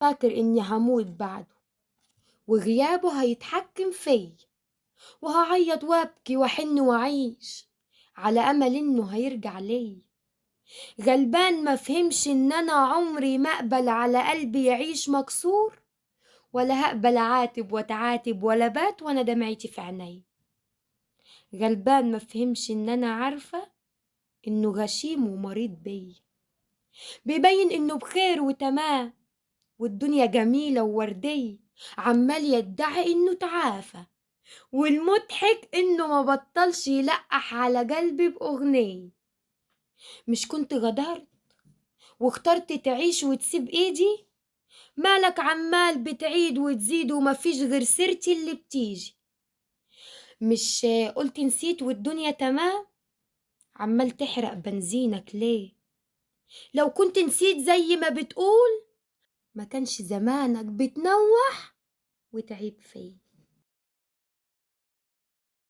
فاكر إني هموت بعده وغيابه هيتحكم فيا، وهعيط وابكي واحن واعيش على امل انه هيرجع ليا. غلبان ما فهمش ان انا عمري ما اقبل على قلبي يعيش مكسور، ولا هقبل اعاتب واتعاتب ولا بات وانا دمعتي في عيني. غلبان ما فهمش ان انا عارفة انه غشيم ومريض بيا، بيبين انه بخير وتمام والدنيا جميلة ووردية، عمال يدعي انه تعافى، والمضحك انه ما بطلش يلقح على قلبي باغنية. مش كنت غدرت واخترت تعيش وتسيب ايدي؟ مالك عمال بتعيد وتزيد ومفيش غير سيرتي اللي بتيجي. مش قلت نسيت والدنيا تمام؟ عمال تحرق بنزينك ليه؟ لو كنت نسيت زي ما بتقول ما كانش زمانك بتنوح وتعيب فيا.